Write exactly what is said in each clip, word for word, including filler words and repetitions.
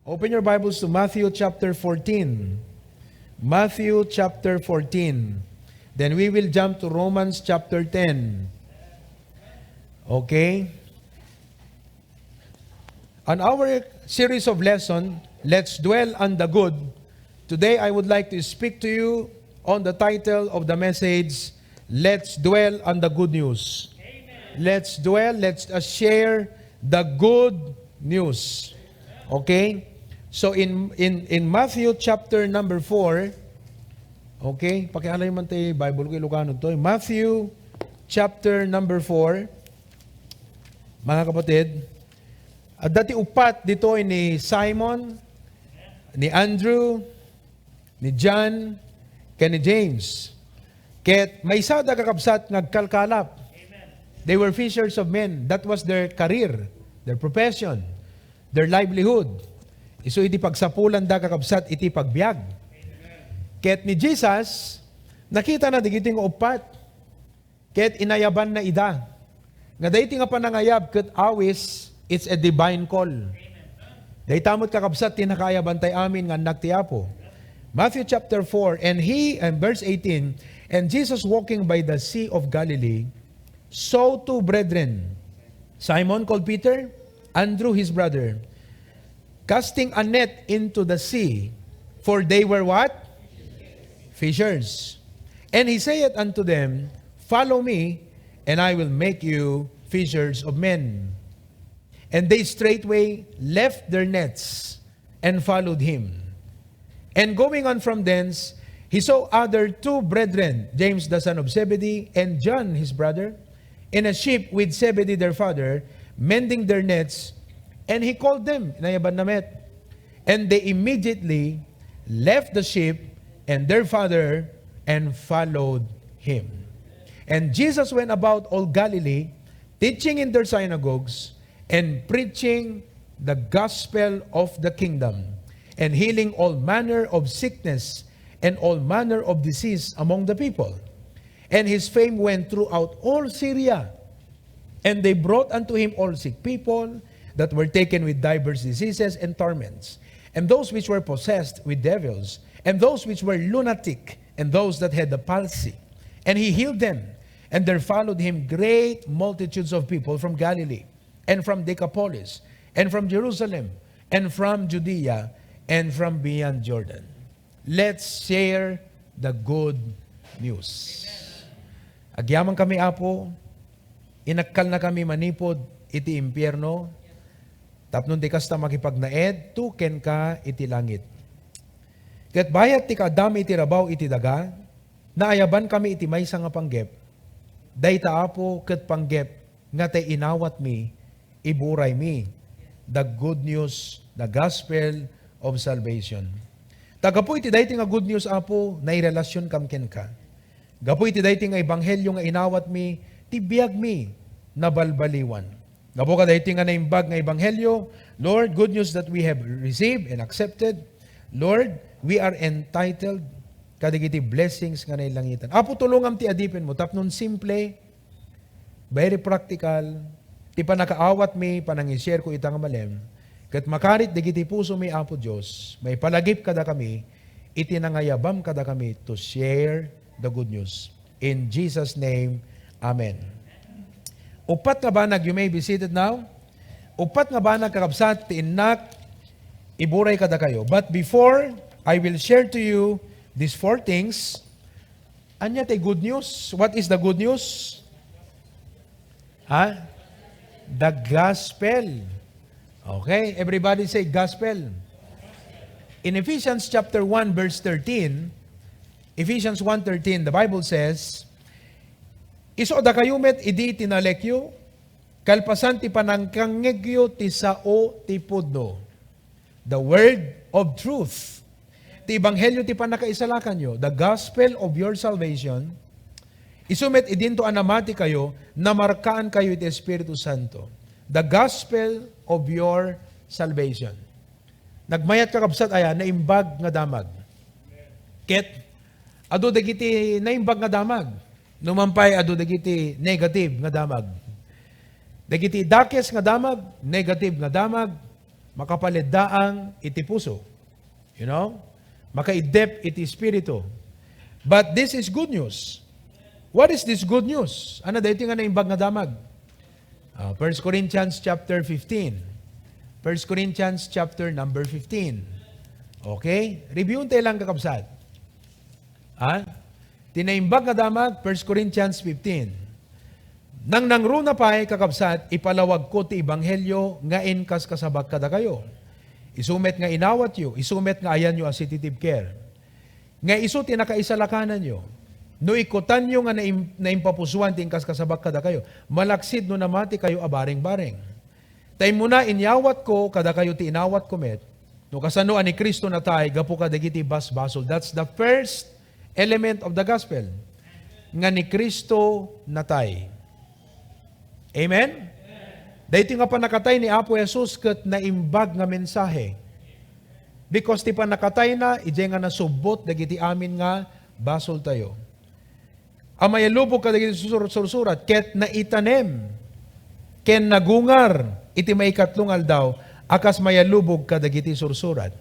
Open your Bibles to Matthew chapter fourteen. Matthew chapter fourteen. Then we will jump to Romans chapter ten. Okay? On our series of lesson, Let's Dwell on the Good, today I would like to speak to you on the title of the message, Let's Dwell on the Good News. Let's dwell, let's, uh, share the good news. Okay? So in, in, in Matthew chapter number four, okay, pakialay man tayo Bible ko, Ilocano to. Matthew chapter number four, mga kapatid, adda ti upat ditoy ni Simon, ni Andrew, ni John, ken ni James. Ket maysada, kakabsat, nga agkalkalap. They were fishers of men. That was their career, their profession, their livelihood. Isu iti pagsapulanda, kakabsat, iti pagbiag. Ket ni Jesus, nakitana dagiti nga upat. Ket inayabanna ida. Nga daytoy nga panangayab ket awis, it's a divine call. Dayta met, kakabsat, ti nakaayabantay amin nga annak ti Apo. Matthew chapter four, and he, and verse eighteen, "And Jesus walking by the Sea of Galilee saw two brethren, Simon called Peter, Andrew his brother, casting a net into the sea, for they were" what? Fishers. And he saith unto them, "Follow me, and I will make you fishers of men." And they straightway left their nets and followed him. And going on from thence, he saw other two brethren, James the son of Zebedee and John his brother, in a ship with Zebedee their father, mending their nets, and he called them. Inayabanna met. And they immediately left the ship and their father and followed him. And Jesus went about all Galilee, teaching in their synagogues and preaching the gospel of the kingdom, and healing all manner of sickness and all manner of disease among the people. And his fame went throughout all Syria. And they brought unto him all sick people that were taken with divers diseases and torments, and those which were possessed with devils, and those which were lunatic, and those that had the palsy. And he healed them. And there followed him great multitudes of people from Galilee, and from Decapolis, and from Jerusalem, and from Judea, and from beyond Jordan. Let's share the good news. Agyamankami, Apo, inakkalnakami manipud iti impierno, tapno ti kasta makipagnaedto kenka iti langit. Ket bayat ti kaaddami iti rabaw iti daga, naayabankami iti maysa nga panggep. Dayta, Apo, ket panggep nga tay inawatmi, iburaymi, the good news, the gospel of salvation. Ta gapu iti daytoy nga good news, Apo, nairelasionkam kenka. Gapu iti daytoy nga ebanghelio nga inawatmi, ti biagmi nabalbaliwan. Gapu kadaytoy nga naimbag nga ebanghelio, Lord, good news that we have received and accepted, Lord, we are entitled kadagiti blessings nga nailangitan. Apo, tulongam ti adipenmo tapno simple, very practical, ti pannakaawatmi, panangi-share ko ita nga malem, ket makarit dagiti pusomi, Apo Dios, maipalagip kadakami iti nangayabam kadakami to share the good news. In Jesus' name, amen. Upat nga banag, you may be seated now. Upat nga banag, kakabsat, ti innak iburay kadakayo. But before I will share to you these four things, ania ti good news? What is the good news? Ha? The gospel. Okay, everybody say gospel. In Ephesians chapter one, verse thirteen, Ephesians one thirteen, the Bible says, "Isu a dakayo met idi ti nalekyo, kalpasan ti panangkangngegyo ti sao ti pudno." The word of truth. Ti ebanghelio ti pannakaisalakanyo, the gospel of your salvation. Isu met idinto a namatikayo, namarkaankayo iti Espiritu Santo. The gospel of your salvation. Nagmayat, kakabsat, aya, naimbag nga damag. Ket adu dagiti naimbag nga damag. Numan pay adu dagiti negative nga damag. Dagiti dakes nga damag, negative nga damag, Makapaliddaang iti puso. You know? Makaiddep iti espiritu. But this is good news. What is this good news? Ano daytoy nga naimbag nga damag? Ah, First Corinthians chapter fifteen. First Corinthians chapter number fifteen. Okay? Review tayo lang, kakabsat. Ha? Ti naimbag nga damag, First Corinthians fifteen. Nangnangruna pay, kakabsat, ipalawagko ti ebanghelio nga inkaskasabak kadakayo. Isu met nga inawatyo, isu met nga ayanyo a sensitive care. Nga isu ti nakaisalakananyo. No ikutanyo nga naim-, naimpapusuan ti inkaskasabak kadakayo, malaksid no namati kayo a bareng-bareng. Ta immuna, inyawatko kadakayo ti inawatko met, no kasano a ni Cristo natay gapu kadagiti basbasol. That's the first element of the gospel, nga ni Cristo natay. Amen? Daytoy nga pannakatay ni Apo Jesus ket naimbag nga mensahe. Because ti pannakatayna, idiay nga nasubbot dagiti amin nga basoltayo. A mayalubog kadagiti sur-, sursurat, ket naitanem, ken nagungar iti maikatlo nga aldaw, a kas mayalubog kadagiti sursurat.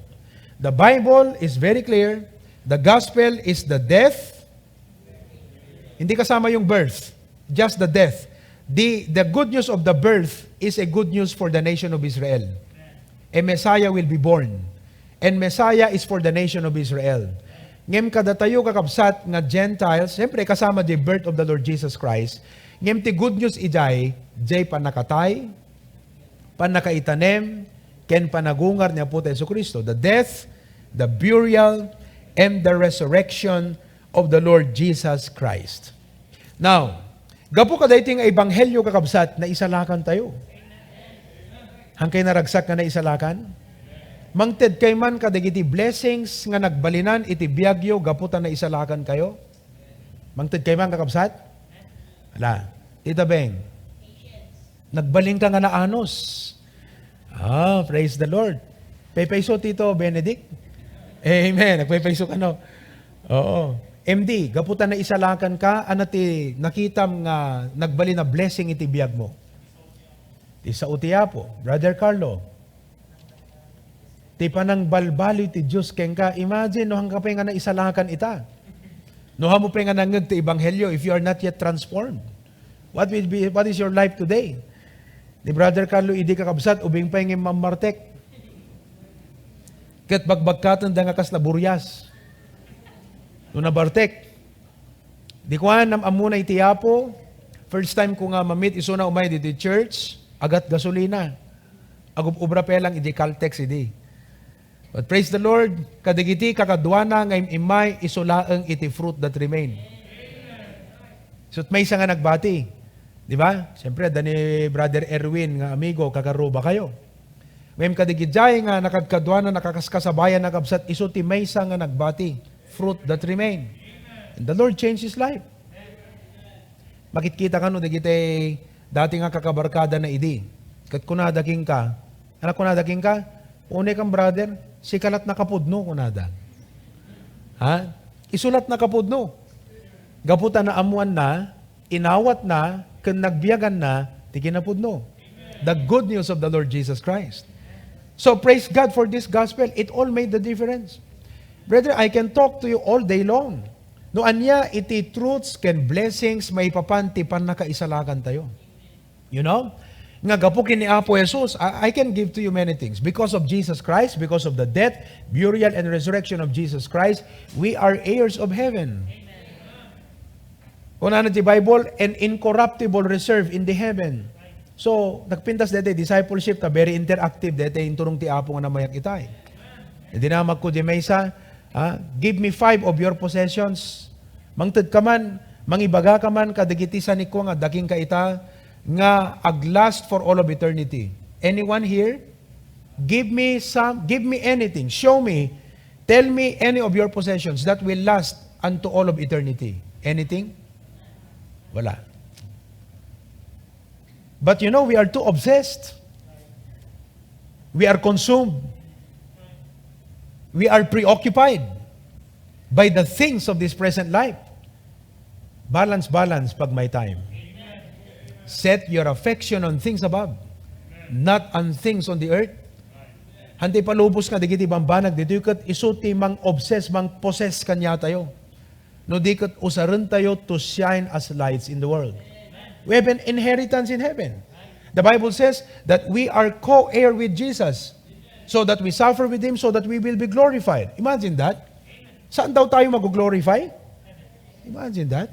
The Bible is very clear. The gospel is the death. Hindi kasama yung birth, just the death. The, the good news of the birth is a good news for the nation of Israel. A Messiah will be born. And Messiah is for the nation of Israel. Ngem kadatayo, kakabsat, nga Gentiles, siyempre, kasama the birth of the Lord Jesus Christ. Ngem ti good news idiay, diay pannakatay, pannakaitanem, ken panagungar ni Apo Jesu-Cristo. The death, the burial, and the resurrection of the Lord Jesus Christ. Now, gapu kadaytoy nga ebanghelio, kakabsat, naisalakan tayo. Hankay naragsak nga naisalakan? Mangted kay man kadagiti blessings nga nagbalinan iti biagyo gapu ta naisalakan kayo? Mangted kay man, kakabsat? Ala, Tita Beng. Nagbalin ka nga naanus. Ah, praise the Lord. Paypayso, Tito Benedict? Amen. Nagpaypayso ka, no? Oo. M D, gapu ta naisalakan ka, ano ti nakitam nga nagbalin a blessing iti biag mo? Ti sao ti Apo, Brother Carlo. Ti panangbalbaliw ti Dios kenka. Imagine, no, haanka pay nga naisalakan ita. No, haanmo pay nga nangngeg ti ebanghelio, if you are not yet transformed, what will be, what is your life today? Ni Brother Carlo, idi, kakabsat, ubing pay nga mammartek. Ket bagbagkaten da nga kasla burias. No nabartek, di kuan, am-ammona iti Apo, first time ko nga mamit, isuna umay ditoy church, agat gasolina. Agub-ubra pay lang idi Caltex idi. But praise the Lord, kadagiti kakaduana nga im-immay, isu laeng iti fruit that remain. So, maysa nga nagbati. Di ba? Siyempre, adda ni Brother Erwin nga amigo, kakaruba kayo. Ngem kadagiti nga nakadkaduana, nakakaskasabayan, nakabsat, isu ti maysa nga nagbati. Fruit that remain. And the Lord changed his life. Makitkita kano dagiti dati nga kakabarkada na idi. Ket kunada kenka, anak, kunada kenka, "Unay kan, brother, sika lat nakapudno," kunada. Ha? Isu lat nakapudno. Gapu ta naammuanna, inawatna, ken nagbiaganna ti kinapudno. The good news of the Lord Jesus Christ. So praise God for this gospel. It all made the difference. Brother, I can talk to you all day long. No ania iti truths ken blessings maipapan ti pannakaisalakan tayo. You know? Nga gapu ken ni Apo Jesus, I, I can give to you many things. Because of Jesus Christ, because of the death, burial, and resurrection of Jesus Christ, we are heirs of heaven. Kunana ti Bible, "An incorruptible reserve in the heaven." So, nagpintas daytoy discipleship ta very interactive daytoy inturong ti Apo nga namayak itay. Idi namagko di maysa, ah, "Give me five of your possessions." Mangted ka man, mangibaga ka man kadagiti sanikko nga adda kenka ita nga aglast for all of eternity. Anyone here? Give me some, give me anything. Show me, tell me any of your possessions that will last unto all of eternity. Anything? Wala. But you know, we are too obsessed. We are consumed. We are preoccupied by the things of this present life. Balance, balance, pag may time. Set your affection on things above, not on things on the earth. Hantay palubos nga dagiti bambanag ditoy ket isu ti mang-obsess, mang-possess kaniatayo. No di ket usarentayo to shine as lights in the world. We have an inheritance in heaven. The Bible says that we are co-heir with Jesus, so that we suffer with Him, so that we will be glorified. Imagine that. Saan daw tayo mag-glorify? Imagine that.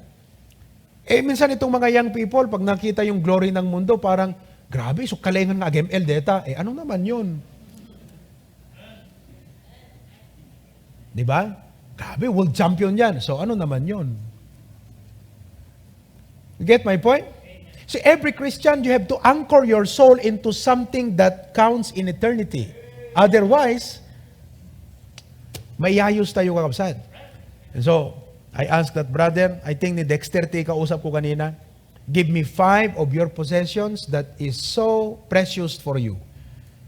Eh, minsan itong mga young people, pag nakita yung glory ng mundo, parang, "Grabe, so kalengan nga ag-M L deta." Eh, ano naman yun? Di ba? Grabe, world champion yan. So, ano naman yun? You get my point? See, every Christian, you have to anchor your soul into something that counts in eternity. Otherwise, mayayos tayo, kakabsat. And so, I asked that brother, I think ni Dexter ti kausap ko kanina, "Give me five of your possessions that is so precious for you."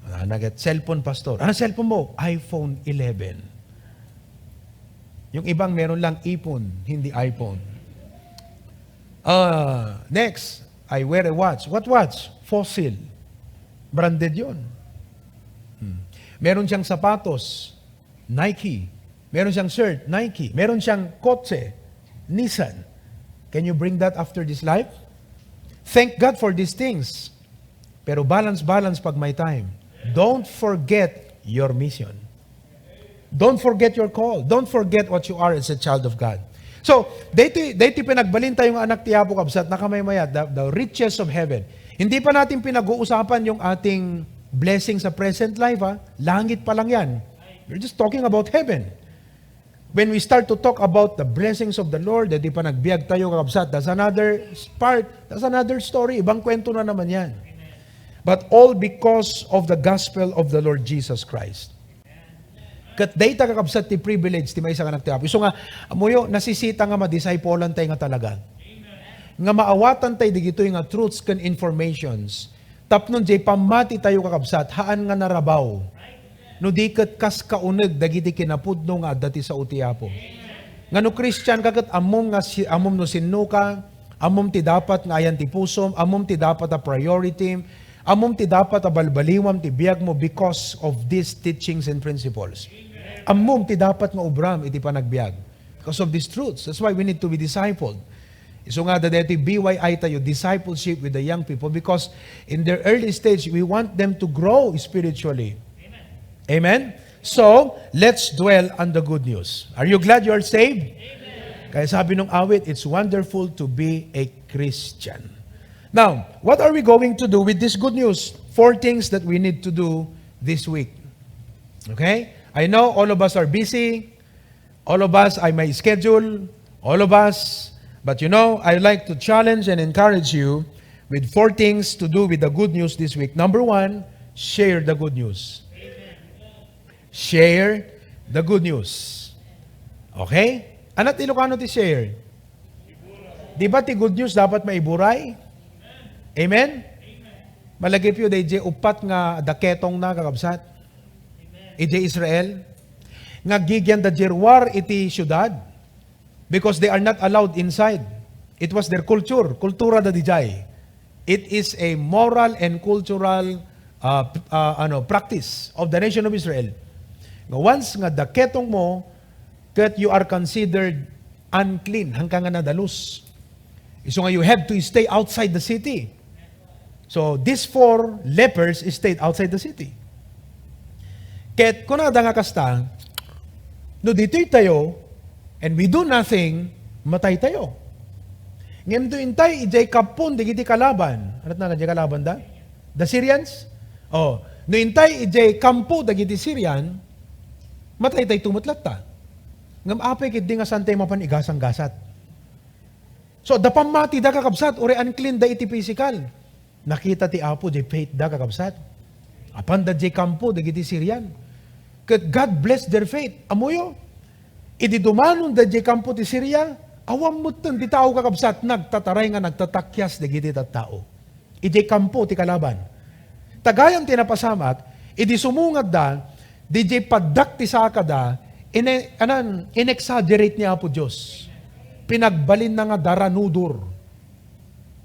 Ah, nagit, "Cellphone, Pastor." "Ano cellphone mo?" "iPhone eleven." Yung ibang meron lang ipon, hindi iPhone. Ah, next, "I wear a watch." "What watch?" "Fossil." Branded yon. Hmm. Meron siyang sapatos, Nike. Meron siyang shirt, Nike. Meron siyang kotse, Nissan. Can you bring that after this life? Thank God for these things. Pero balance, balance pag may time. Don't forget your mission. Don't forget your call. Don't forget what you are as a child of God. So, daytoy, daytoy pinagbalin tayo nga anak ti Apo, kabsat, nakamaymaya, the, the riches of heaven. Hindi pa natin pinag-uusapan yung ating blessing sa present life, ha? Langit pa lang yan. We're just talking about heaven. When we start to talk about the blessings of the Lord, di pa nagbiag tayo, kabsat, that's another part, that's another story. Ibang kwento na naman yan. But all because of the gospel of the Lord Jesus Christ. Ket dayta, kakabsat, ti privilege ti maysa nga anak ti Apo. Isu nga, amoyo, nasisita nga madiscipolan tay nga talaga. Nga maawatan tay digitoy nga truths ken informations. Tapno jay pammati tayo, kakabsat, haan nga narabaw. No di ket kas kauneg dagiti kinapudno nga adda ti sao ti Apo. Nga no Christian ka ket ammom nga si-, ammom no sinno ka, ammom ti dapat nga ayan ti pusom, ammom ti dapat a priority, ammom ti dapat a balbaliwam ti biagmo because of these teachings and principles. Ammom ti dapat nga obram iti panagbiag because of these truths. That's why we need to be discipled. Isu nga, adda daytoy B Y I tayo, discipleship with the young people, because in their early stage, we want them to grow spiritually. Amen? So, let's dwell on the good news. Are you glad you are saved? Kaya sabi nung awit, "It's wonderful to be a Christian." Now, what are we going to do with this good news? Four things that we need to do this week. Okay? I know all of us are busy. All of us, I may schedule, all of us. But you know, I like to challenge and encourage you with four things to do with the good news this week. Number one, share the good news. Share the good news. Okay? Anat Ilocano ti share? Di ba ti good news dapat maiburay? Amen? Malagipyo, dayjay uppat nga daketong na, kakabsat. Ijay Israel, nga aggigyan da jay ruar iti siudad because they are not allowed inside. It was their culture. Kultura da dijay. It is a moral and cultural, uh, p-, uh, ano, practice of the nation of Israel. Nga once nga daketong mo, ket you are considered unclean, hangka nga nadalus. Isu nga you have to stay outside the city. So, these four lepers stayed outside the city. Ket kunada nga kasta, "No ditoy tayo, and we do nothing, matay tayo. Ngem no intay ijay kappon dagiti kalaban," anat na ijay kalaban da? The Syrians? Oh, "No intay ijay kampo dagiti Syrian, matay tayo met latta. Ngem apay ketdi nga saan tayo mapan igasanggasat?" So, adda pammati da, kakabsat, uray unclean da iti physical. Nakita ti Apo jay faith da, kakabsat. Apan da jay kampo dagiti Syrian. Ket God bless their faith. Ammoyo, idi dumanon da jay kampo ti Syria, awan metten ti tao, kakabsat, nagtataray nga nagtatakyas dagiti tattao. Idiay kampo ti kalaban. Ta gayam ti napasamak, idi sumungadda, didiay paddak ti sakada, ine-, anan, in-exaggerate ni Apo Dios. Pinagbalinna nga daranudor.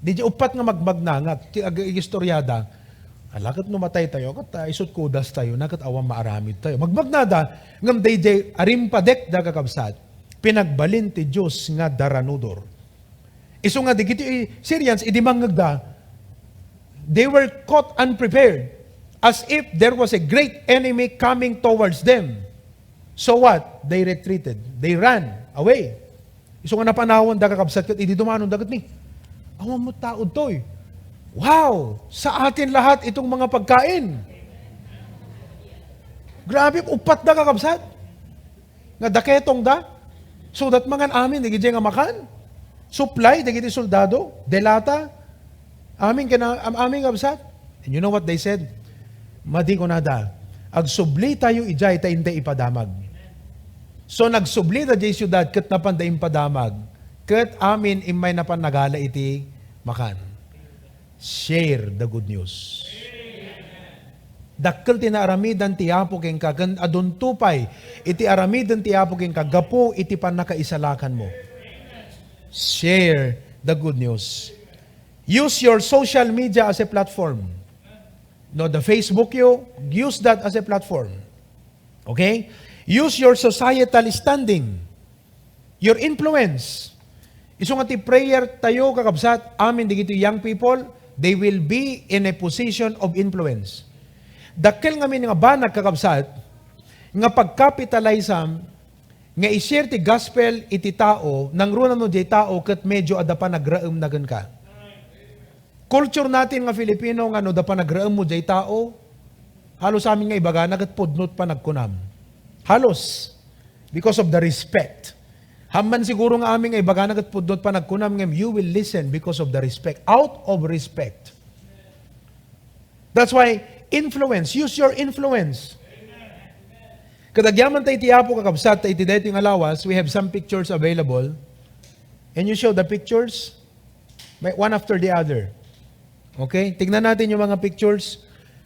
Didiay uppat nga magmagna nga ti-, ag-, igistoriada, Ala ket no mataytayo, ket, ah, isut' kudastayo na ket awan maaramidtayo. Magbagnada, ngem daydiay a rimpadekda, kakabsat, pinagbalin ti Dios nga daranudor. Isu nga dagiti Syrians, idi mangngegda, they were caught unprepared, as if there was a great enemy coming towards them. So what? They retreated. They ran away. Isu nga napanawanda, kakabsat, ket idi dumanonda ket ni, awan met tao ditoy. Wow! Sa atin lahat itong mga pagkain. Grabe, upatda, kakabsat. Nga daketongda. So that mangan amin, dagiti nga makan. Supply, dagiti soldado, delata. Amin, kina, am-, amin, kabsat. And you know what they said? Madi kunada, "Agsublitayo idiay ta intay ipadamag." So, nagsubli da diay siudad ket napanda impadamag. Ket amin immay napan nagala iti makan. Share the good news. Dakkel ti naaramidan ti Apo kenka, ken adunto pay iti aramiden ti Apo kenka gapu iti pannakaisalakanmo. Share the good news. Use your social media as a platform. No, the Facebook you, use that as a platform. Okay? Use your societal standing, your influence. Isu nga ti prayer tayo, kakabsat, amin dagiti young people, they will be in a position of influence. Dakkel ngamin nga banag, kakabsat, nga pagkapitalisam nga i-share ti gospel iti tao, nangruna no diay tao ket medyo adda panagraemna kenka. Culture natin nga Filipino nga no da panagraemmo diay tao, halos amin nga ibagana ket pudno ti panagkunam. Halos, because of the respect. Hamman siguro nga amin nga ibagana ket pudno ti panagkunam, ngem you will listen because of the respect. Out of respect. That's why, influence. Use your influence. Kadagyaman ta iti Apo, kakabsat, ta iti daytoy nga lawas, we have some pictures available. Can you show the pictures? May, one after the other. Okay? Tignan natin yung mga pictures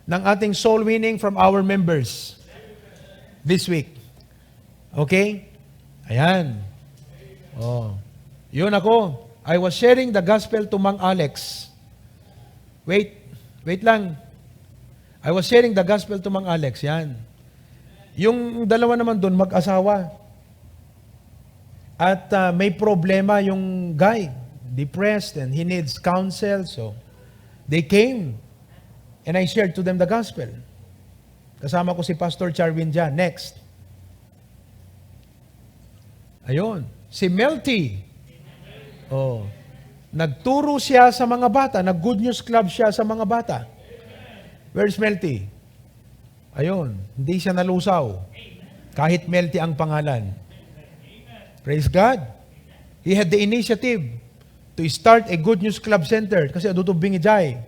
ng ating soul winning from our members this week. Okay? Ayan. Oh. Yun ako. I was sharing the gospel to Mang Alex. Wait. Wait lang. I was sharing the gospel to Mang Alex. Yan. Yung dalawa naman doon, mag-asawa. At, ah, may problema yung guy. Depressed and he needs counsel. So, they came and I shared to them the gospel. Kasama ko si Pastor Charwin dyan. Next. Ayun. Si Melty. Oh. Nagturo siya sa mga bata. Nag-Good News Club siya sa mga bata. Where's Melty? Ayun. Hindi siya nalusaw. Kahit Melty ang pangalan. Praise God. He had the initiative to start a Good News Club Center kasi adu ti ubbing idiay.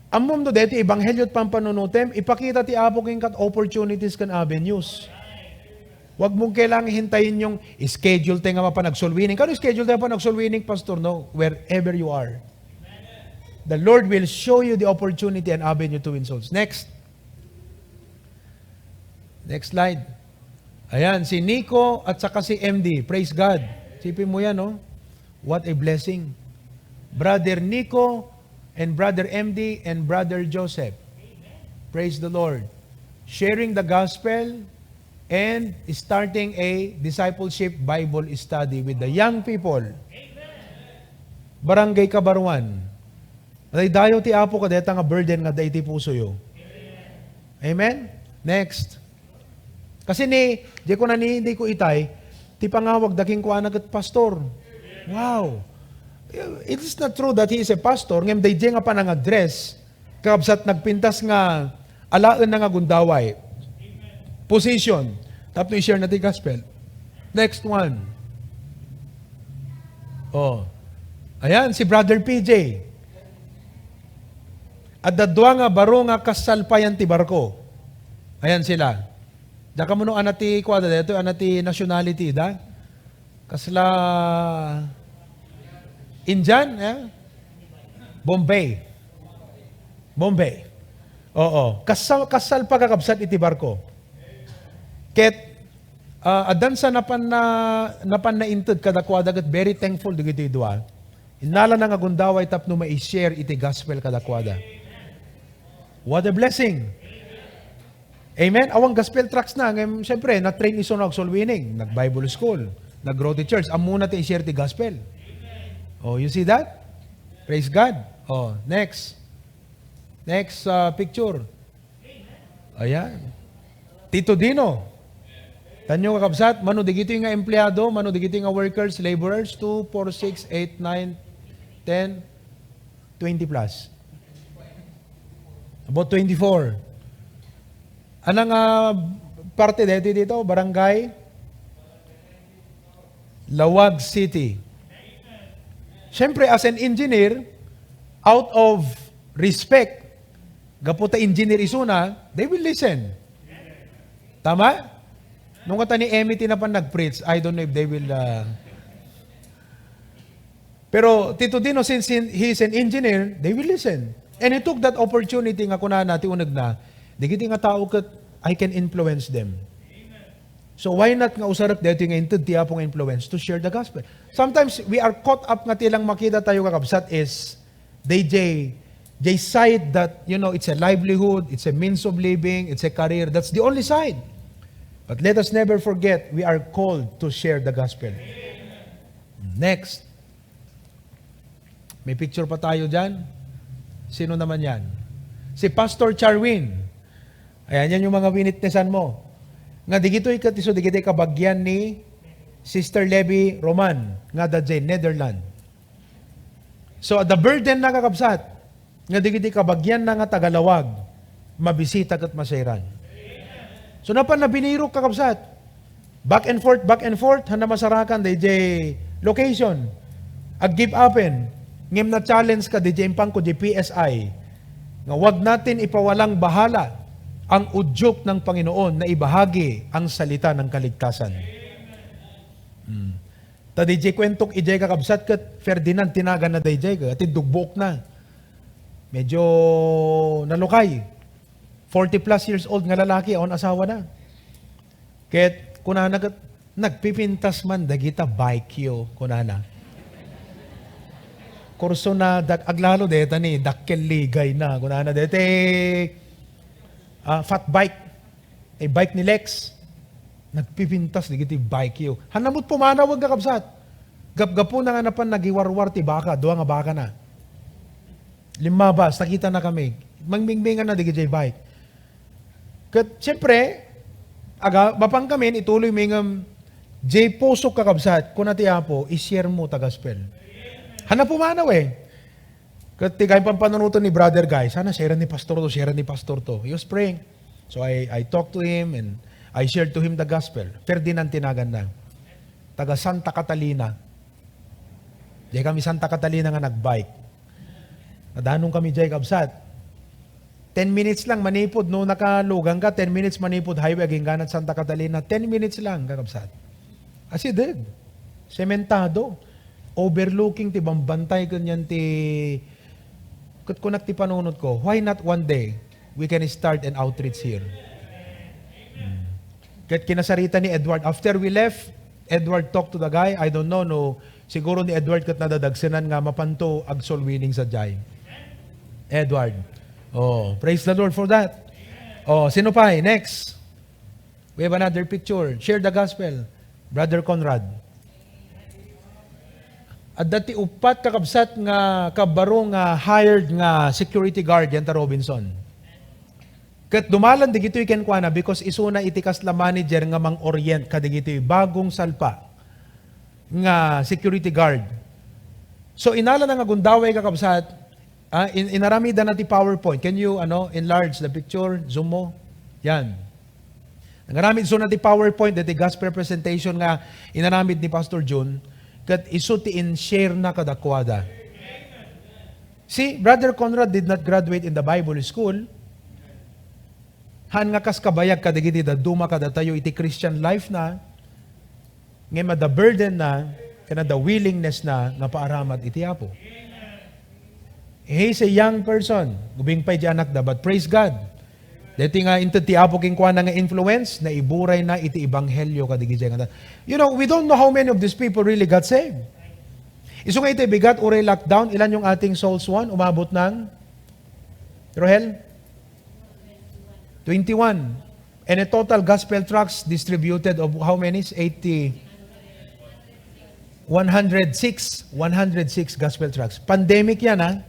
Ammom no deti ebanghelyo ti pampanunotem, ipakita ti Apo kenka ti opportunities ken avenues. Wag mong kailangan hintayin yung schedule tayo nga mapan ag-soul winning. Kano schedule tayo pan ag-soul winning, Pastor? No, wherever you are. The Lord will show you the opportunity and avenue to win souls. Next. Next slide. Ayan, si Nico at saka si M D. Praise God. Sipin mo yan, no? What a blessing. Brother Nico and Brother M D and Brother Joseph. Praise the Lord. Sharing the gospel and starting a discipleship Bible study with the young people. Barangay Kabaruan. Daydayaw ti Apo kadayta nga burden nga adda iti pusoyo. Amen? Next. Kasi ni, di ko na ni, di ko itay, ti pangawag da kenkuana ket pastor. Wow. It is not true that he is a pastor, ngem daydiay nga panangaddress, kabsat nagpintas nga alaen na nga gundaway. Position. Tapno i-share na ti gospel. Next one. Oh. Ayan, si Brother P J. Adda dua nga baro nga kasalpayan ti barko. Ayan sila. Diak ammo no ania ti kuada daytoy, ania ti nationality da? Kasla Indian, eh? Bombay. Bombay. Oo. Kasal, kasal pagkakabsat iti barko. Ket, ah, addan sa napan na, napan nainted kadakuada ket very thankful dagiti dua. Innalana nga gundaway tapno mai-share iti gospel kadakuada. What a blessing! Amen? Awan gospel tracts na. Ngayon, siyempre, na-train isu nga ag-soul winning. Nag-Bible school. Nag-grow ti church. Ammona ti i-share ti gospel. Oh, you see that? Praise God. Oh, next. Next uh, picture. Ayan. Tito Dino. Tanyo, kakabsat, mano digitoy nga empleyado, mano digitoy nga workers, laborers, two, four, six, eight, nine, ten, twenty plus. About twenty-four. Ano nga parte dito, dito? Barangay Laoag City. Siyempre, as an engineer, out of respect, gapu ta engineer isuna, they will listen. Tama? Nung kata ni Emmy ti napan nag-preach, I don't know if they will, uh, pero Tito Dino, since he is an engineer, they will listen. And he took that opportunity nga kunana, ti uneg na, digiti nga tao ket, I can influence them. So why not nga usarek daytoy nga inted ti Apo nga influence to share the gospel? Sometimes we are caught up nga ti lang makita tayo, kakabsat, is they, they, they side that, you know, it's a livelihood, it's a means of living, it's a career. That's the only side. But let us never forget, we are called to share the gospel. Next. May picture pa tayo dyan. Sino naman yan? Si Pastor Charwin. Ayan, yan yung mga winitnessan mo. Nga digitoy ket isu digitoy kabagian ni Sister Levy Roman nga da Netherlands. So, the burden na, kakabsat, nga digiti kabagian na nga taga-Laoag, mabisita ket masairan. So, napan na binirok, kakabsat. Back and forth, back and forth, handa masarakan dayjay location. Ag-give upen, ngem na-challenge ka dayjay impangko, dayjay P S I, nga wag natin ipawalang bahala ang udyok ng Panginoon na ibahagi ang salita ng kaligtasan. Hmm. Ta dayjay kuentok idiay, kakabsat, ket Ferdinand ti naganna dayjay, ket ti dugbuok na. Medyo nalukay. Forty plus years old nga lalaki, awan asawa na. Ket kunana ket, "Nagpipintas man dagita bike yo," kunana. Kurso na, dag-, aglalo deta ni, dakkel ligay na, kunana deti, ah, fat bike. Ti bike ni Lex, nagpipintas digiti bike yo. Hanamot pumanaw, kakabsat. Gapgapuna nga napan nagiwarwar ti baka, dua nga baka na. Limmabas, nakita na kami. Mangmingmingan na digiti bike. Ket, siyempre, aga, mapan kami, ituloy mi ngem, jay pusok, kakabsat, kuna ti Apo, i-share mo ta gospel. Hanna pumanaw eh. Ket ti gayam pampanunoten ni Brother Guy, sana share ni Pastor to, share ni Pastor to. He was praying. So I, I talked to him and I shared to him the gospel. Ferdinand ti naganna. Taga Santa Catalina. Diay kami Santa Catalina nga nagbike. Nadanon kami diay, kabsat. Ten minutes lang manipud, no, nakalugang ka, ten minutes manipud highway, agingganad Santa Catalina. Ten minutes lang, kakabsat. Asideg. Sementado. Overlooking ti bambantay kanyan ti, ket kunak ti panunot ko, why not one day we can start an outreach here? Hmm. Ket kinasarita ni Edward, after we left, Edward talked to the guy, I don't know, no, siguro ni Edward ket nadadagsenan nga mapanto ag-soul winning sadiay. Edward. Oh, praise the Lord for that. Oh, sino pa? Next. We have another picture. Share the gospel. Brother Conrad. Adda ti uppat, kakabsat, nga kabaro nga hired nga security guard diay ta Robinson. Ket dumalan digitoy kenkuana because isuna iti kasla manager nga mang-orient kadigitoy bagong salpa nga security guard. So, inalana nga gundaway, kakabsat, ah, in-, inaramidana ti PowerPoint. Can you, ano, enlarge the picture? Zoom mo? Yan. Nangaramid isuna ti PowerPoint, daytoy gospel presentation nga inaramid ni Pastor Jun, ket isu ti in-share na kadakuada. See, Brother Conrad did not graduate in the Bible school. Haan nga kas kabayag kadagiti dadduma kadatayo iti Christian life na, ngem adda burden na, ken adda willingness na nga paaramat iti Apo. He's a young person. Ubing pay di anakda, but praise God. Daytoy nga inted ti Apo kenkuana nga influence, naiburay na iti ebanghelio kadagiti nga ta-, you know, we don't know how many of these people really got saved. Isu nga iti bigat, uray lockdown, ilan yung ating souls won? Umabot ng, Rohel? Twenty-one. And a total gospel tracts distributed of how many? Eighty. One hundred six. One hundred six gospel tracts. Pandemic yan, ha?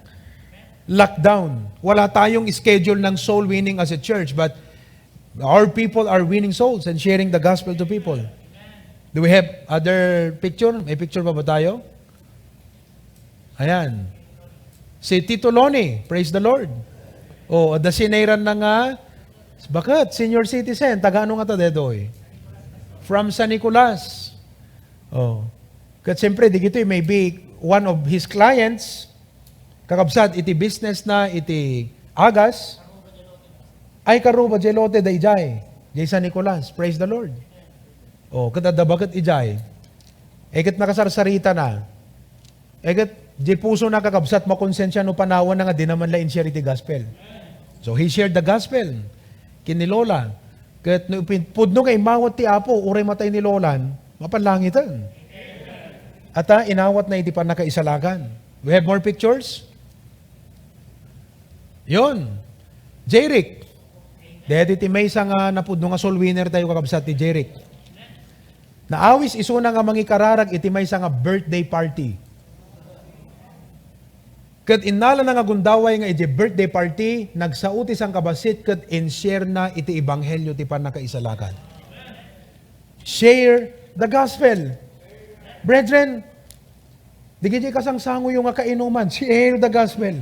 Lockdown. Wala tayong schedule ng soul winning as a church, but our people are winning souls and sharing the gospel to people. Do we have other picture? May picture pa ba tayo? Ayan. Si Tito Loni, praise the Lord. O, adda sinayran na nga, bakit? Senior citizen, taga ano nga ta, Dedoy? From San Nicolas. O. Ket siyempre, di gitoy, maybe one of his clients, kakabsat, iti business na, iti agas, ay karuba, jay lote, da ijay, jay San Nicolas. Praise the Lord. O, ket adda baket ijay. E ket nakasarsarita na. E ket, di puso na kakabsat, makonsensia no panawan na nga di naman la in-share iti gospel. So, he shared the gospel. Ken ni Lola. Ket no pin-, pudno nga immawat ti Apo, uray matay ni Lolan, mapanlangiten. At, ah, inawat na iti pannakaisalakan. We have more pictures? Yon. Jeric. Daydi ti maysa nga napudno nga soul winner tayo, kakabsat, ti Jeric. Naawis isuna nga mangikararag iti maysa nga birthday party. Ket innalana nga gundaway nga idiay birthday party, nagsao ti sangkabassit ket in-share na iti ebanghelio ti pannakaisalakan. Share the gospel. Brethren, di giti kasangsangoyo nga kainuman, share the gospel.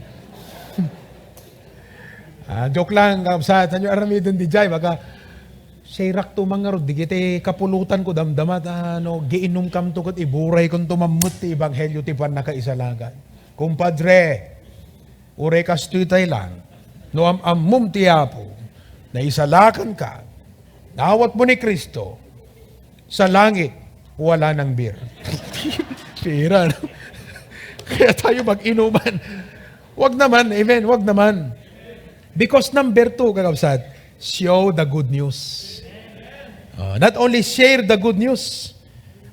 Ah, joke lang, kabsat. Saan nyo aramiden di jay? Baka, shareak to man ngarud, di giti kapulotan ko, damdamat, ano, giinum kam to, ket iburay kun to mammet ti ebanghelio ti pannakaisalakan. Kumpadre, uray kastoy tay lang, no am-ammom ti Apo, naisalakan ka, naawat mo ni Cristo, sa langit, wala nang beer. Pira, no? Kaya tayo mag-inuman. Wag naman, amen, wag naman. Because number two, kakabsat, show the good news. Uh, not only share the good news,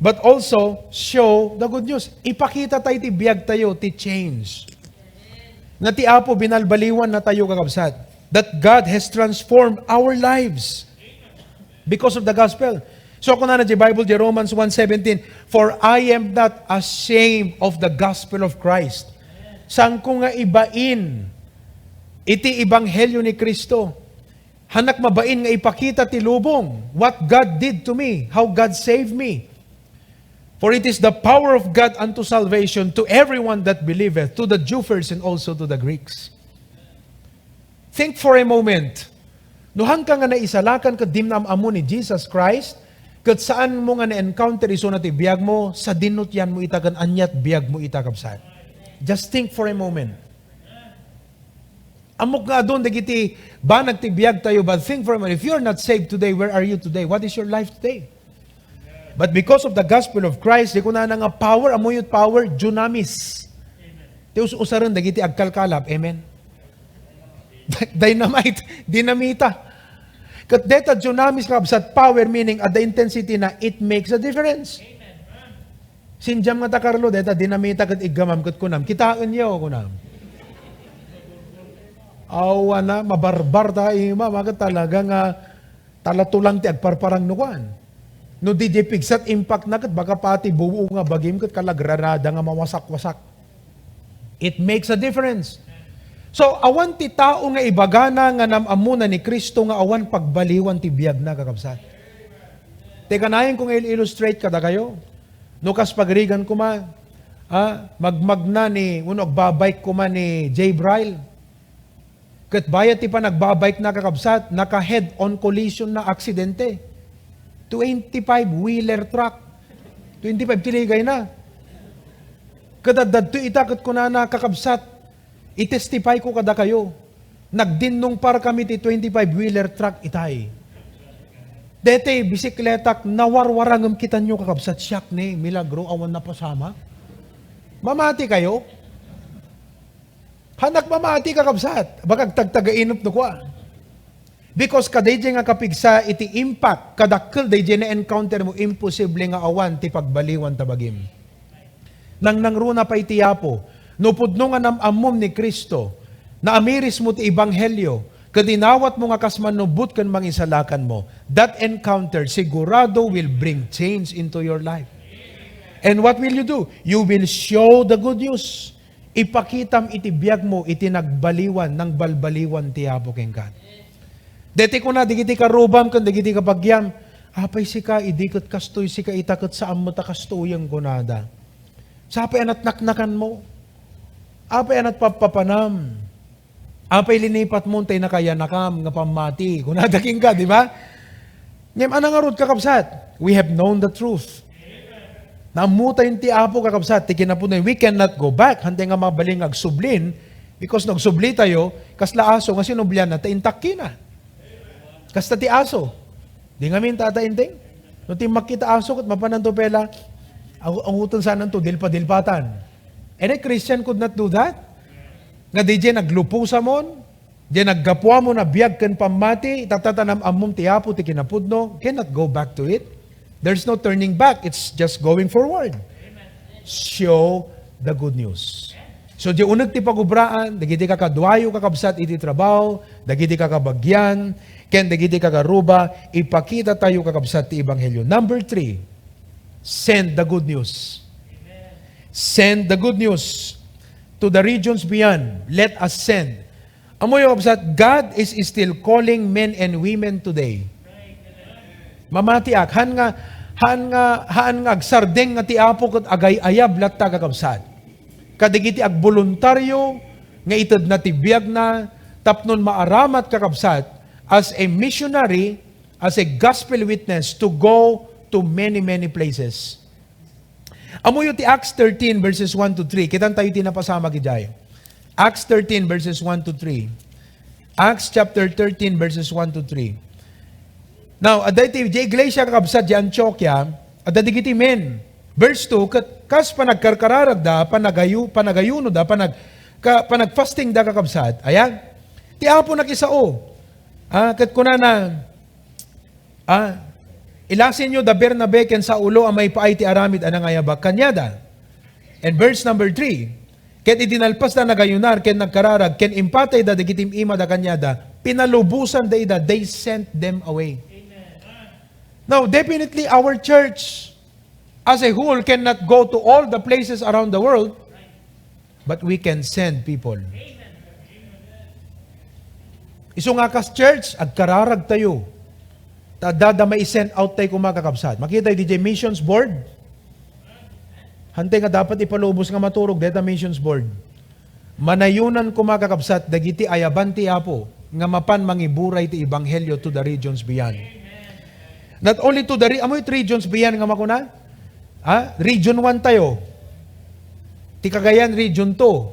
but also show the good news. Ipakita tayo ti biag tayo, ti change. Nga ti Apo binalbaliwan na tayo, kakabsat. That God has transformed our lives because of the gospel. So, kunana di Bible, di Romans one seventeen, "For I am not ashamed of the gospel of Christ." Saan ko nga ibain iti ebanghelyo ni Cristo? Hanak mabain nga ipakita ti lubong, what God did to me, how God saved me. "For it is the power of God unto salvation to everyone that believeth, to the Jew first and also to the Greeks." Think for a moment. No, haanka nga naisalakan ket dim-, am-ammo ni Jesus Christ, ket saan mo nga na-encounter isuna ti biag mo, sadin no ti yan mo ita ken aniat biag mo ita, kabsat. Just think for a moment. Ammok nga adun dagiti banag ti biag tayo, but think for a moment. If you're not saved today, where are you today? What is your life today? But because of the gospel of Christ, di kunana nga power, ammoyo ti power, dunamis. Ti us-usaren dagiti agkalkalap. Amen. Dynamite, dinamita. Ket deta dunamis, kabsat, power, meaning adda intensity na, it makes a difference. Sindiam nga ta, Carlo, deta dinamita ket iggamam ket kunam, "Kitaenyo," kunam. Awan a, mabarbar ta, ima, maket talaga nga talatulang ti agparparang no kuan. No di, di pigsat impact na ket baka pati buo nga bagim ket kalagrarada nga mawasak-wasak. It makes a difference. So, awan ti tao nga ibagana nga nam-ammona ni Cristo nga awan pagbaliwan ti biagna, kakabsat. Te, kanayon ko nga il-illustrate kadakayo. No kas pagrigan koma, ah, magmagna ni, wenno agbabike koma ni Jay Brile. Ket bayat ti panagbabike na, kakabsat, naka head-on collision na, aksidente. Twenty-five wheeler truck. Twenty-five ti ligayna. Ket adda ditoy ita ket kunana, "Kakabsat, i-testify ko kadakayo. Nagdinnungpar kami ti twenty-five wheeler truck itay. Dete, bisikletak, nawarwarangem kitanyo, kakabsat, siak ne, milagro, awan napasamak." Mamati kayo? Hanak mamati, kakabsat. Baka agtagtagainep no kua. Because kadaydiay nga kapigsa iti impact, kadakkel daydiay na-encounter mo, imposible nga awan ti pagbaliwan ta bagim. Nangnangruna pay ti Apo, no pudno nga nam-ammom ni Cristo, naamiris mo ti ebanghelio, Ket inawatmo nga kas manubbot ken mangisalakanmo, that encounter sigurado will bring change into your life. And what will you do? You will show the good news. Ipakitam iti biagmo iti nagbaliwan, nangbalbaliwan ti Apo kenka. Deti kuna, dagiti karubam ken dagiti kabagiam, "Apay sika, idi ket kastoy sika, ita ket saan met a kastoyen," kunada. "Sapay a natnaknakanmo? Apay a natpappapanam? Apay linipatmo tay nakayanakam nga pammati?" Kunada kenka, di ba? Ngem ania ngarud, kakabsat? We have known the truth. Naammotayo ti Apo, kakabsat, ti kinapudno. We cannot go back. Hantay nga mabalin nga agsublin, because no agsublitayo, kasla aso nga sinublianna, ta intakkina. Kasta ti aso. Di ngamin, Tata Enteng? No timmakki ta aso, ket mapananto pay la, ang, ang utang sananto, dilpa-dilpatan. Any Christian could not do that. Nga di jay nagluposamon, jay naggapuamon a biag ken pammati, tatta ta nam-ammom ti Apo ti kinapudno, cannot go back to it. There's no turning back. It's just going forward. Show the good news. So, di uneg ti pagubraan, dagiti kakaduayo, kakabsat, iti trabaho, dagiti kakabagian, ken dagiti kakaruba, ipakitatayo, kakabsat, ti ebanghelio. Number three, send the good news. Send the good news to the regions beyond. Let us send. Ammoyo, kabsat, God is still calling men and women today. Mamatiak, haan nga, haan nga, haan nga agsardeng nga ti Apo ket agay-ayab latta, kakabsat. Kadagiti agboluntario nga itedna ti biagna tapnon maaramat, kakabsat, as a missionary, as a gospel witness to go to many, many places. Ammoyo ti Acts thirteen verses one to three. Kitantayo ti napasamak idiay. Acts thirteen verses one to three. Acts chapter thirteen verses one to three. Now, adda iti, di iglesia, kakabsat, di Antioquia, adda dagiti men. Verse two, ket kas panagkarkararagda, panagayu-, panagayunoda, panag-, ka-, panagfastingda, kakabsat. Ayan. Ti Apo nakisao. Ah, ket kunana, Ah, ilasinyo da Bernabe ken Saulo a maipaay ti aramid a nangayabak kaniada. And verse number three, ket idi nalpasda nagayunar ken nagkararag ken impatayda dagiti im-imada kaniada, pinalubosanda ida, they sent them away. Now, definitely, our church as a whole cannot go to all the places around the world, but we can send people. Isu nga kas church, agkararagtayo. Ta adda da mai-send out tayo koma, kakabsat. Makita iti missions board. Hantay nga dapat ipalubos nga maturog deta missions board. Manayonan koma, kakabsat, dagiti ayaban ti Apo nga mapan mangiburay ti ebanghelio to the regions beyond. Not only to the re-, amo it regions beyond nga makuna? Ha? Region one tayo. Ti Cagayan, Region two.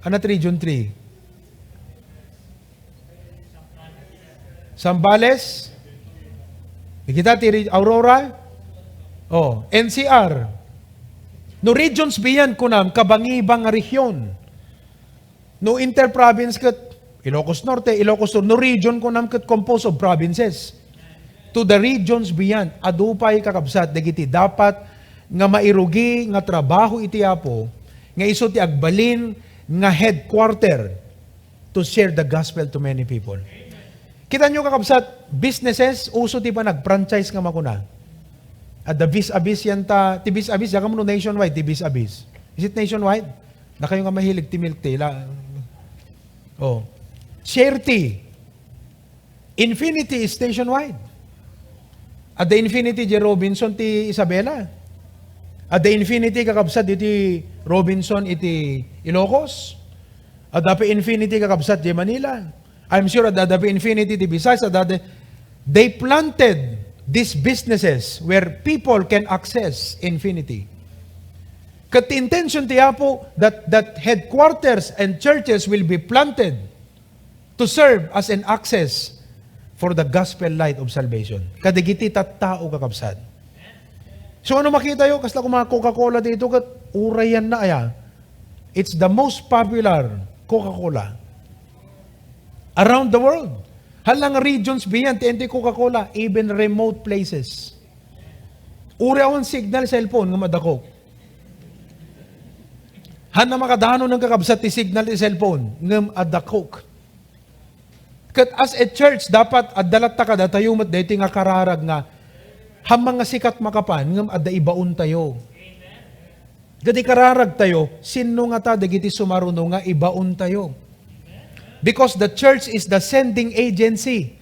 Anat Region three? Zambales? Di kita ti Re-, Aurora? Oh, N C R. No regions beyond kunam, kabangibang nga region. No inter-province ket Ilocos Norte, Ilocos Sur, no region kunam ket composed of provinces. To the regions beyond, adu pay, kakabsat, dagiti dapat nga mairugi nga trabaho iti Apo, nga isu ti agbalin nga headquarter to share the gospel to many people. Kita nyo, kakabsat, businesses, uso ti panag-franchise nga makuna. At the Vis-a-Vis yan ta, ti Vis-a-Vis, diak ammo no nationwide, ti Vis-a-Vis. Is it nationwide? Dakayo nga mahilig ti milk tea, la-, oh. Share tea. Infinity is nationwide. Adda Infinity di Robinson ti Isabela. Adda Infinity, kakabsat, iti Robinson iti Ilocos. Adda pay Infinity, kakabsat, di Manila. I'm sure adda, adda pay Infinity ti Visayas, adda, adda, they planted these businesses where people can access Infinity. Ket ti intention ti Apo that, that headquarters and churches will be planted to serve as an access for the gospel light of salvation. Kadagiti tattao, kakabsat. So, ano makita yo? Kasla kuma Coca-Cola dito, ket urayan na aya. It's the most popular Coca-Cola around the world. Hala nga regions beyond ti Coca-Cola, even remote places. Uri awan signal cellphone nga madakok. Haan a makadanon nga kakabsat ti signal ti cellphone ngem adda Coke. Ket as a church, dapat adda latta kadatayo met daytoy nga kararag nga, ammang nga sikat makapan, ngem adda ibaontayo. Ket ikararagtayo, sinno ngata dagiti sumaruno nga ibaontayo? Because the church is the sending agency.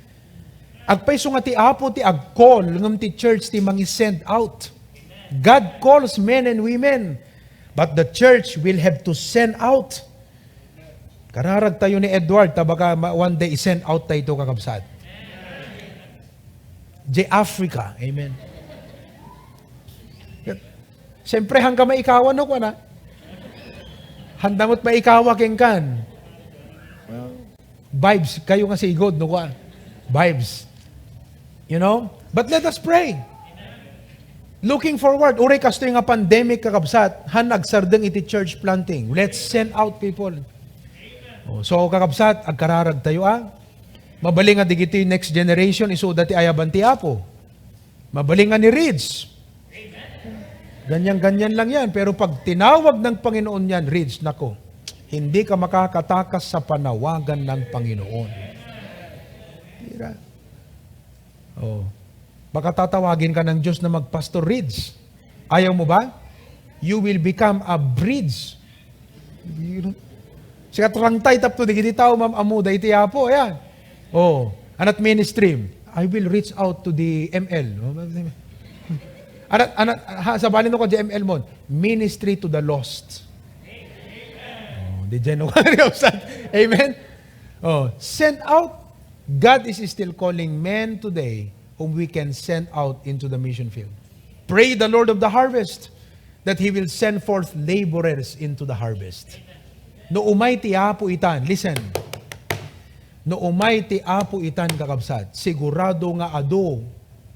Agpayso nga ti Apo ti ag-call, ngem ti church ti mangi-send out. God calls men and women, but the church will have to send out. Kararagtayo ni Edward, ta baka ma-, one day, i-send out tayo ito, kakabsat. Jay Africa. Amen. Siyempre, hanggang maikawa, no, kuana? Handa mo't maikawa, kengkan. Vibes, kayo nga sigod, no, kuan? Vibes. You know? But let us pray. Looking forward, uray kastoy nga pandemic, kakabsat, han agsardeng iti church planting. Let's send out people. Oh, so, kakabsat, agkararag tayo, ah. Mabalin nga digiti next generation, isuda ti ayaban ti Apo. Mabalin nga ni Rids. Ganyan-ganyan lang yan. Pero pag tinawag ng Panginoon yan, Rids, nako, hindi ka makakatakas sa panawagan ng Panginoon. Tira. Oh. Baka tatawagin ka ng Diyos na magpastor, Rids. Ayaw mo ba? You will become a bridge. Sika, rangtay tapno digiti tao maam-ammoda iti Apo, ayan. Oh, anat ministry. I will reach out to the M L. Anat, anat, ha, sabali no ko di M L mo. Ministry to the lost. Oh, di dyan, no? Amen? Oh, send out. God is still calling men today whom we can send out into the mission field. Pray the Lord of the harvest that He will send forth laborers into the harvest. No umay ti Apo itan, listen. No umay ti Apo itan, kakabsat, sigurado nga adu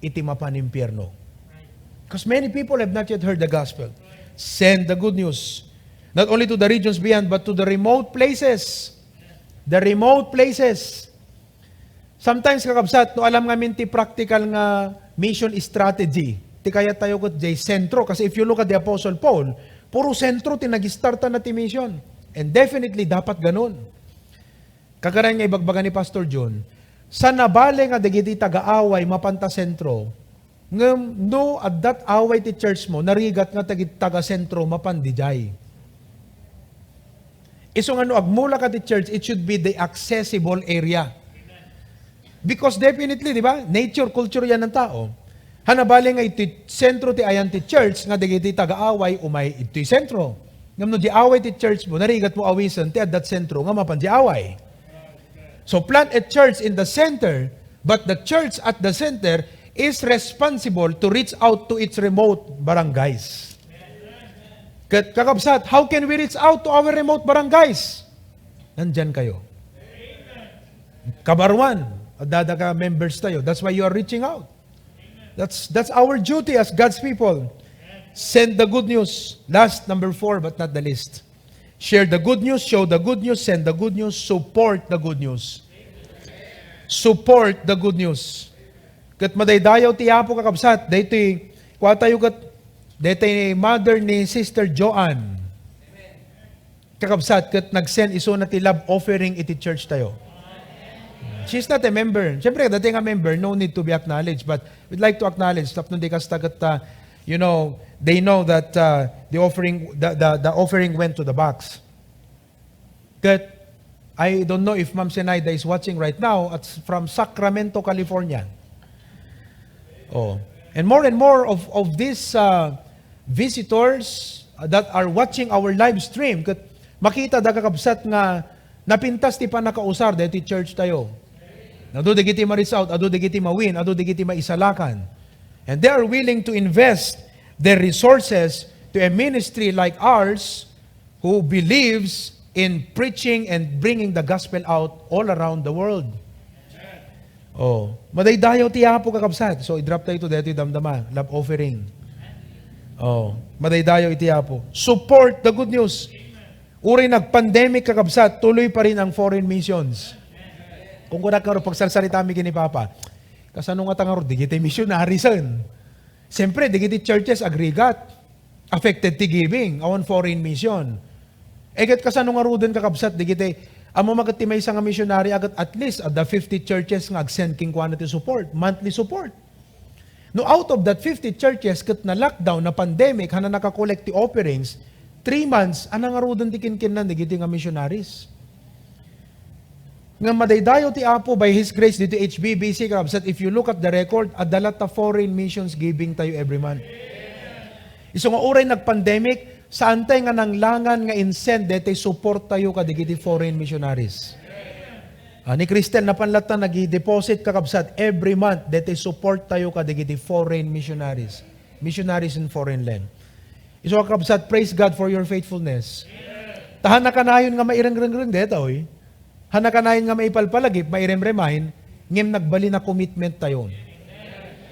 iti mapan impierno. Because many people have not yet heard the gospel. Send the good news, not only to the regions beyond, but to the remote places. The remote places. Sometimes, kakabsat, no alam ngamin ti practical nga mission strategy, ti kayat tayo ket jay sentro. Kasi if you look at the Apostle Paul, puro sentro ti nag-startan na ti mission. And definitely, dapat ganun. Kagarayan nga ibagbaga ni Pastor John, sa nabale nga dagiti taga-away mapanta sentro, ngem no addat away ti church mo, narigat nga tagi-, taga-sentro mapan dijay. Isu nga no agmula ka ti church, it should be the accessible area. Because definitely, di ba? Nature, culture yan ng tao. Hanabali nga iti sentro ti ayan ti church, nga dagiti taga-away, umay iti sentro. Ngem no di away ti church mo, narigat mo awisen, ti addat sentro, nga mapan di away. So plant a church in the center, but the church at the center is responsible to reach out to its remote barangays. Ket, kakabsat, how can we reach out to our remote barangays? Nandyan kayo. Kabaruan, adda ka members tayo. That's why you are reaching out. That's, that's our duty as God's people. Send the good news. Last, number four, but not the least. Share the good news, show the good news, send the good news, support the good news. Support the good news. Ket madaydayaw ti Apo, kakabsat, daytoy, kua tayo ket, daytoy mother ni Sister Joanne. Kakabsat, ket nag-send isuna ti love offering iti church tayo. She's not a member. Siyempre, dati nga member, no need to be acknowledged. But we'd like to acknowledge, tapno di kasta ket, uh, you know, they know that, uh, the offering, the, the, the offering went to the box. Ket, I don't know if Ma'am Senaida is watching right now. It's from Sacramento, California. Oh. And more and more of, of these, uh, visitors, uh, that are watching our live stream, ket makita da, kakabsat, nga napintas ti pannakausar daytoy church tayo. Adu dagiti ma-reach out, adu dagiti ma-win, adu dagiti maisalakan. And they are willing to invest their resources to a ministry like ours who believes in preaching and bringing the gospel out all around the world. Oh, madaydayaw ti Apo, kakabsat. So, i-drop tayo to daytoy damdama, love offering. Oh, madaydayaw iti Apo. Support the good news. Uray nag-pandemic, kakabsat, tuloy pa rin ang foreign missions. Kung kunak nga ro, pagsalsalita mi kini Papa, kasano nga tangarod, di kita missionary, sen? Siyempre, di kita churches, agrigat. Affected ti giving, awan foreign mission. E ket kasano ngaruden, kakabsat, dagiti Ammom a ket ti maysa nga missionary a ket at least adda fifty churches nga ag-send kenkuana ti support, monthly support. No out of that fifty churches ket na-lockdown, na-pandemic, haan a naka-collect ti offerings, three months, ania ngaruden ti kinkinnan dagiti nga missionaries? Ngem madaydayaw ti Apo by His grace ditoy H B B C, kakabsat, if you look at the record, adda latta foreign missions giving tayo every month. Isu nga uray nag-pandemic, saantay nga nanglangan nga in-send daytoy support tayo kadagiti foreign missionaries. Ah, ni Cristel, napan latta nagi-deposit, kakabsat, every month, daytoy support tayo kadagiti foreign missionaries. Missionaries in foreign land. Isu, kakabsat, praise God for your faithfulness. Ta haan a kanayon nga mairengrengreng dayta, oy. Haan a kanayon nga maipalpalagip, mairem-remind, ngem nagbalin a commitment tayo.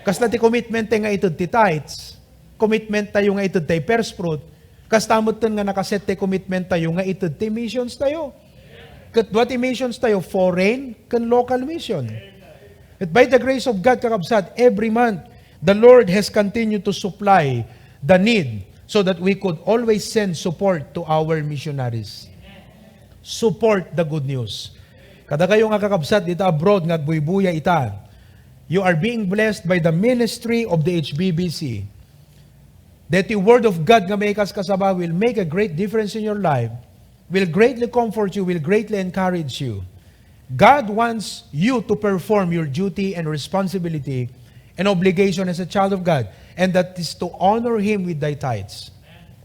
Kasla ti commitment tayo nga ited ti tithes, commitment tayo nga ited ti first fruit, kasta metten nga naka-set ti commitment tayo nga ited ti missions tayo. Ket dua ti missions tayo, foreign ken local mission. But by the grace of God, kakabsat, every month, the Lord has continued to supply the need so that we could always send support to our missionaries. Support the good news. Kadakayo nga kakabsat dita abroad nga agbuybuya ita, you are being blessed by the ministry of the H B B C. That the word of God nga maikaskasaba will make a great difference in your life, will greatly comfort you, will greatly encourage you. God wants you to perform your duty and responsibility and obligation as a child of God, and that is to honor Him with thy tithes,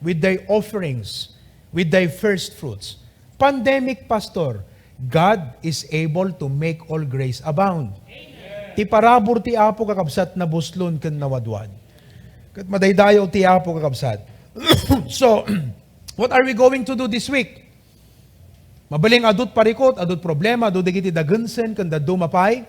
with thy offerings, with thy first fruits. Pandemic, Pastor, God is able to make all grace abound. Ti parabur ti Apo, kakabsat, nabuslon ken nawadwad. Ket madaydayaw ti Apo, kakabsat. So, what are we going to do this week? Mabalin adut parikut, adut problema, adu dagiti dagensen ken dadduma pay.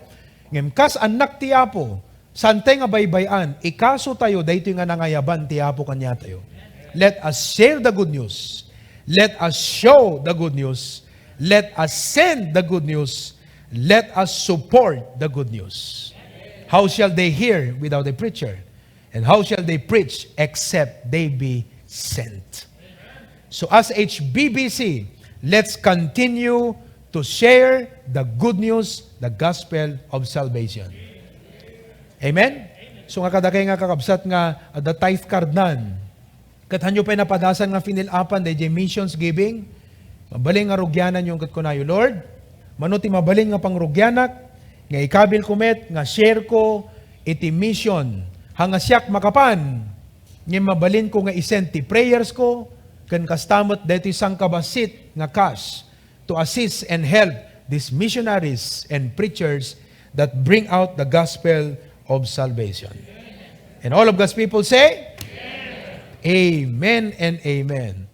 Ngem kas annak ti Apo, saantay nga baybay-an, ikaso tayo daytoy nga nangayaban ti Apo kaniatayo. Let us share the good news. Let us show the good news. Let us send the good news. Let us support the good news. How shall they hear without a preacher? And how shall they preach except they be sent? So as H B B C, let's continue to share the good news, the gospel of salvation. Amen? So nga kadakay nga kakabsat nga adda tithe cardnan, ket haanyo pay napadasan nga finill-upan daydiay missions giving, mabalin nga rugiananyo ket kunayo, Lord, mano ti mabalin nga pangrugianak nga ikabil ko met nga share ko iti mission, haan nga siak makapan, ngem mabalinko nga i-send ti prayers ko, ken kasta met daytoy sangkabassit nga cash to assist and help these missionaries and preachers that bring out the gospel of salvation. And all of God's people say, Amen and amen.